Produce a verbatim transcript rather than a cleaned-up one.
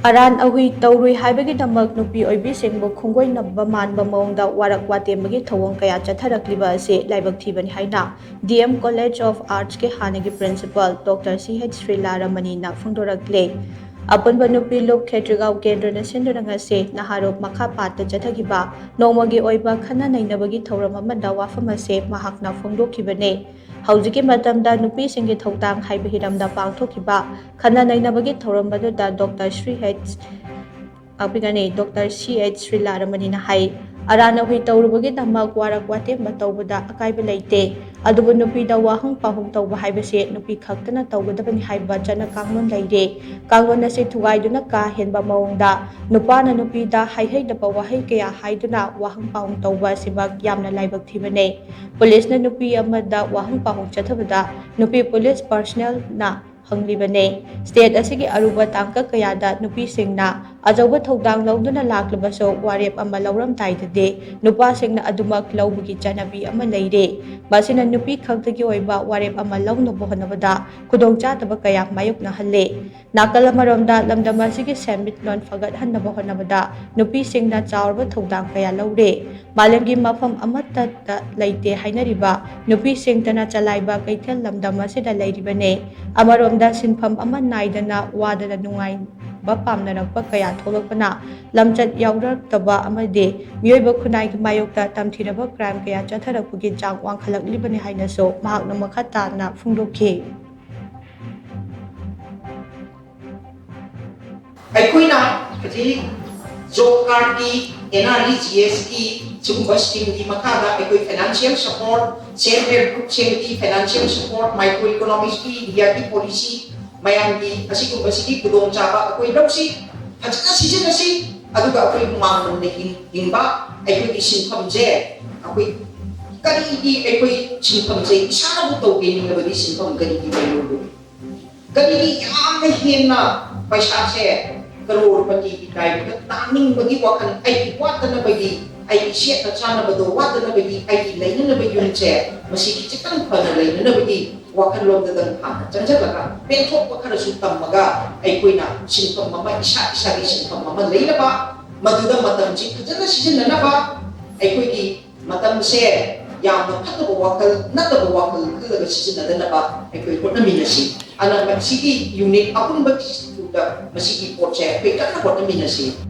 ꯑꯔꯥꯟ ꯑꯍꯨꯏ ꯇꯧꯔꯨꯏ ꯍꯥꯏꯕꯒꯤꯗꯃꯛ ꯅꯨꯄꯤ ꯑꯣꯏꯕꯤꯁꯤꯡꯕꯨ ꯈꯣꯡꯒꯣꯏꯅꯕ ꯃꯥꯟꯕ ꯃꯑꯣꯡꯗ ꯋꯥꯔꯛ ꯋꯥꯇꯦꯝꯕꯒꯤ ꯊꯧꯑꯣꯡ ꯀꯌꯥ ꯆꯠꯊꯔꯛꯂꯤꯕ ꯑꯁꯤ ꯂꯥꯏꯕꯛ ꯊꯤꯕꯅꯤ ꯍꯥꯏꯅ ꯗꯤ ꯑꯦꯝ ꯀꯣꯂꯦꯖ ꯑꯣꯐ ꯑꯥꯔꯠꯁꯀꯤ ꯍꯥꯟꯅꯒꯤ ꯄ꯭ꯔꯤꯟꯁꯤꯄꯥꯜ ꯗꯣꯛꯇꯔ ꯁꯤ ꯑꯩꯆ ꯁ꯭ꯔꯤꯂꯥ ꯔꯃꯅꯤꯅ ꯐꯣꯡꯗꯣꯔꯛꯂꯦ꯫ ꯑꯄꯨꯟꯕ ꯅꯨꯄꯤ ꯂꯨꯞ ꯈꯦꯇ꯭ꯔꯤꯒꯥꯎ ꯀꯦꯟꯗ꯭ꯔꯅ ꯁꯤꯟꯗꯨꯅ ꯉꯁꯤ ꯅꯍꯥꯔꯣꯞ ꯃꯈꯥ ꯄꯥꯠꯇ ꯆꯠꯊꯈꯤꯕ ꯅꯣꯡꯃꯒꯤ ꯑꯣꯏꯕ ꯈꯟꯅ ꯅꯩꯅꯕꯒꯤ ꯊꯧꯔꯝ ꯑꯃꯗ ꯋꯥꯐꯝ ꯑꯁꯤ ꯃꯍꯥꯛꯅ ꯐꯣꯡꯗꯣꯛꯈꯤꯕꯅꯤ꯫ ꯍꯧꯖꯤꯛꯀꯤ ꯃꯇꯝꯗ ꯅꯨꯄꯤꯁꯤꯡꯒꯤ ꯊꯧꯗꯥꯡ ꯍꯥꯏꯕ ꯍꯤꯔꯝꯗ ꯄꯥꯡꯊꯣꯛꯈꯤꯕ ꯈꯟꯅ ꯅꯩꯅꯕꯒꯤ ꯊꯧꯔꯝ ꯑꯗꯨꯗ ꯗꯣꯛꯇꯔ ꯁ꯭ꯔꯤ ꯍꯩꯆ ꯑꯄꯤꯒꯅꯤ ꯗꯣꯛꯇꯔ ꯁꯤ ꯑꯩꯆ ꯁ꯭ꯔꯤꯂꯥ ꯔꯃꯅꯤꯅ ꯍꯥꯏ, ꯑꯔꯥꯟ ꯑꯍꯨꯏ ꯇꯧꯔꯨꯕꯒꯤꯗꯃꯛ ꯋꯥꯔꯛ ꯋꯥꯇꯦꯝꯕ ꯇꯧꯕꯗ ꯑꯀꯥꯏꯕ ꯂꯩꯇꯦ, ꯑꯗꯨꯕꯨ ꯅꯨꯄꯤꯗ ꯋꯥꯍꯪ ꯄꯥꯎꯍꯪ ꯇꯧꯕ ꯍꯥꯏꯕꯁꯦ ꯅꯨꯄꯤ ꯈꯛꯇꯅ ꯇꯧꯒꯗꯕꯅꯤ ꯍꯥꯏꯕ ꯆꯠꯅ ꯀꯥꯡꯂꯣꯟ ꯂꯩꯔꯦ꯫ ꯀꯥꯡꯂꯣꯟ ꯑꯁꯤ ꯊꯨꯒꯥꯏꯗꯨꯅ ꯀꯥ ꯍꯦꯟꯕ ꯃꯑꯣꯡꯗ ꯅꯨꯄꯥꯅ ꯅꯨꯄꯤꯗ ꯍꯩꯍꯩꯗꯕ ꯋꯥꯍꯩ ꯀꯌꯥ ꯍꯥꯏꯗꯨꯅ ꯋꯥꯍꯪ ꯄꯥꯎꯍꯪ ꯇꯧꯕ ꯑꯁꯤꯃꯛ ꯌꯥꯝꯅ ꯂꯥꯏꯕꯛ ꯊꯤꯕꯅꯦ꯫ ꯄꯨꯂꯤꯁꯅ ꯅꯨꯄꯤ ꯑꯃꯗ ꯋꯥꯍꯪ ꯄꯥꯎꯍꯪ ꯆꯠꯊꯕꯗ ꯅꯨꯄꯤ ꯄꯨꯂꯤꯁ ꯄꯥꯔꯁꯅꯦꯜꯅ ꯍꯪꯂꯤꯕꯅꯦ꯫ ꯁ꯭ꯇꯦꯠ ꯑꯁꯤꯒꯤ ꯑꯔꯨꯕ ꯇꯥꯡꯀꯛ ꯀꯌꯥꯗ ꯅꯨꯄꯤꯁꯤꯡꯅ ꯑꯆꯧꯕ ꯊꯧꯗꯥꯡ ꯂꯧꯗꯨꯅ ꯂꯥꯛꯂꯕꯁꯨ ꯋꯥꯔꯦꯞ ꯑꯃ ꯂꯧꯔꯝꯗꯥꯏꯗꯗꯤ ꯅꯨꯄꯥꯁꯤꯡꯅ ꯑꯗꯨꯃꯛ ꯂꯧꯕꯒꯤ ꯆꯠꯅꯕꯤ ꯑꯃ ꯂꯩꯔꯦ꯫ ꯃꯁꯤꯅ ꯅꯨꯄꯤ ꯈꯛꯇꯒꯤ ꯑꯣꯏꯕ ꯋꯥꯔꯦꯞ ꯑꯃ ꯂꯧꯅꯕ ꯍꯣꯠꯅꯕꯗ ꯈꯨꯗꯣꯡꯆꯥꯗꯕ ꯀꯌꯥ ꯃꯥꯌꯣꯛꯅꯍꯜꯂꯦ꯫ ꯅꯥꯀꯜ ꯑꯃꯔꯣꯝꯗ ꯂꯝꯗꯝ ꯑꯁꯤꯒꯤ ꯁꯦꯟꯃꯤꯠꯂꯣꯟ ꯐꯒꯠꯍꯟꯅꯕ ꯍꯣꯠꯅꯕꯗ ꯅꯨꯄꯤꯁꯤꯡꯅ ꯆꯥꯎꯔꯕ ꯊꯧꯗꯥꯡ ꯀꯌꯥ ꯂꯧꯔꯦ꯫ ꯃꯥꯂꯦꯝꯒꯤ ꯃꯐꯝ ꯑꯃꯠꯇꯗ ꯂꯩꯇꯦ ꯍꯥꯏꯅꯔꯤꯕ ꯅꯨꯄꯤꯁꯤꯡꯇꯅ ꯆꯂꯥꯏꯕ ꯀꯩꯊꯦꯜ ꯂꯝꯗꯝ ꯑꯁꯤꯗ ꯂꯩꯔꯤꯕꯅꯦ꯫ ꯑꯃꯔꯣꯝꯗ ꯁꯤꯟꯐꯝ ꯑꯃ ꯅꯥꯏꯗꯅ ꯋꯥꯗꯅ ꯅꯨꯡꯉꯥꯏꯕ ꯄꯥꯝꯅꯔꯛꯄ ꯀꯌꯥ ꯊꯣꯛꯂꯛꯄꯅ ꯂꯝꯆꯠ ꯌꯥꯎꯔꯛꯇꯕ ꯑꯃꯗꯤ ꯃꯤꯑꯣꯏꯕ ꯈꯨꯟꯅꯥꯏꯒꯤ ꯃꯥꯌꯣꯛꯇ ꯇꯝꯊꯤꯔꯕ ꯀ꯭ꯔꯥꯏꯝ ꯀꯌꯥ ꯆꯠꯊꯔꯛꯄꯒꯤ ꯆꯥꯡ ꯋꯥꯡꯈꯠꯂꯛꯂꯤꯕꯅꯤ ꯍꯥꯏꯅꯁꯨ ꯃꯍꯥꯛꯅ ꯃꯈꯥ ꯇꯥꯅ ꯐꯣꯡꯗꯣꯛꯈꯤ꯫ ꯑꯩꯈꯣꯏꯅ ꯍꯧꯖꯤꯛ ꯖꯣꯕ ꯀꯥꯔꯗꯀꯤ, ꯑꯦꯟ ꯑꯥꯔ ꯏ ꯖꯤ ꯑꯦꯁꯀꯤ ꯁꯤꯒꯨꯝꯕ ꯁ꯭ꯀꯤꯝꯒꯤ ꯃꯈꯥꯗ ꯑꯩꯈꯣꯏ ꯐꯥꯏꯅꯥꯟꯁꯤꯌꯦꯜ ꯁꯄꯣꯔꯠ, ꯁꯦꯜꯐ ꯍꯦꯜꯞ ꯒ꯭ꯔꯨꯞꯁꯤꯡꯒꯤ ꯐꯥꯏꯅꯥꯟꯁꯤꯌꯦꯜ ꯁꯄꯣꯔꯠ, ꯃꯥꯏꯀ꯭ꯔꯣ ꯏꯀꯣꯅꯣꯃꯤꯛꯁꯀꯤ, ꯏꯟꯗꯤꯌꯥꯒꯤ ꯄꯣꯂꯤꯁꯤ ꯃꯌꯥꯝꯒꯤ ꯑꯁꯤꯒꯨꯝꯕꯁꯤꯒꯤ ꯈꯨꯗꯣꯡꯆꯥꯕ ꯑꯩꯈꯣꯏ ꯂꯧꯁꯤ, ꯐꯖꯅ ꯁꯤꯖꯤꯟꯅꯁꯤ꯫ ꯑꯗꯨꯒ ꯑꯩꯈꯣꯏ ꯍꯨꯃꯥꯡ ꯃꯃꯟꯅ ꯍꯤꯡ-, ꯍꯤꯡꯕ ꯑꯩꯈꯣꯏꯒꯤ ꯁꯤꯟꯐꯝꯁꯦ, ꯑꯩꯈꯣꯏ ꯀꯔꯤꯒꯤ ꯑꯩꯈꯣꯏ ꯁꯤꯟꯐꯝꯁꯦ ꯏꯁꯥꯅꯕꯨ ꯇꯧꯒꯦ ꯅꯤꯡꯂꯕꯗꯤ ꯁꯤꯟꯐꯝ ꯀꯔꯤꯒꯤ ꯂꯩꯔꯣꯏꯗꯣꯏꯅꯣ? ꯀꯔꯤꯒꯤ ꯌꯥꯝꯅ ꯍꯦꯟꯅ ꯄꯩꯁꯥꯁꯦ ꯀꯔꯣꯔꯄꯇꯤꯒꯤ ꯇꯥꯏꯞꯇ ꯇꯥꯅꯤꯡꯕꯒꯤ ꯋꯥꯈꯜ ꯑꯩꯒꯤ ꯋꯥꯠꯇꯅꯕꯒꯤ ꯑꯩꯒꯤ ꯁꯦꯠꯅ ꯆꯥꯅꯕꯗꯣ ꯋꯥꯠꯇꯅꯕꯒꯤ, ꯑꯩꯒꯤ ꯂꯩꯅꯅꯕ ꯌꯨꯝꯁꯦ ꯃꯁꯤ ꯈꯤꯖꯤꯛꯇꯪ ꯐꯅ ꯂꯩꯅꯅꯕꯒꯤ ꯋꯥꯈꯜꯂꯣꯝꯗꯗꯪ ꯍꯥꯟꯅ ꯆꯪꯁꯤꯜꯂꯒ, ꯄꯦꯟꯊꯣꯛꯄ ꯈꯔꯁꯨ ꯇꯝꯃꯒ, ꯑꯩꯈꯣꯏꯅ ꯁꯤꯟꯐꯝ ꯑꯃ, ꯏꯁꯥ ꯏꯁꯥꯒꯤ ꯁꯤꯟꯐꯝ ꯑꯃ ꯂꯩꯅꯕ, ꯃꯗꯨꯗ ꯃꯇꯝꯁꯤ ꯐꯖꯅ ꯁꯤꯖꯤꯟꯅꯅꯕ, ꯑꯩꯈꯣꯏꯒꯤ ꯃꯇꯝꯁꯦ ꯌꯥꯝꯅ ꯐꯠꯇꯕ ꯋꯥꯈꯜ ꯅꯠꯇꯕ ꯋꯥꯈꯜ ꯈꯜꯂꯒ ꯁꯤꯖꯤꯟꯅꯗꯅꯕ ꯑꯩꯈꯣꯏ ꯍꯣꯠꯅꯃꯤꯟꯅꯁꯤ꯫ ꯑꯅ ꯃꯁꯤꯒꯤ ꯌꯨꯅꯤꯠ ꯑꯄꯨꯟꯕꯒꯤꯗ ꯃꯁꯤꯒꯤ ꯄꯣꯠꯁꯦ ꯑꯩꯈꯣꯏ ꯀꯟꯅ ꯍꯣꯠꯅꯃꯤꯟꯅꯁꯤ꯫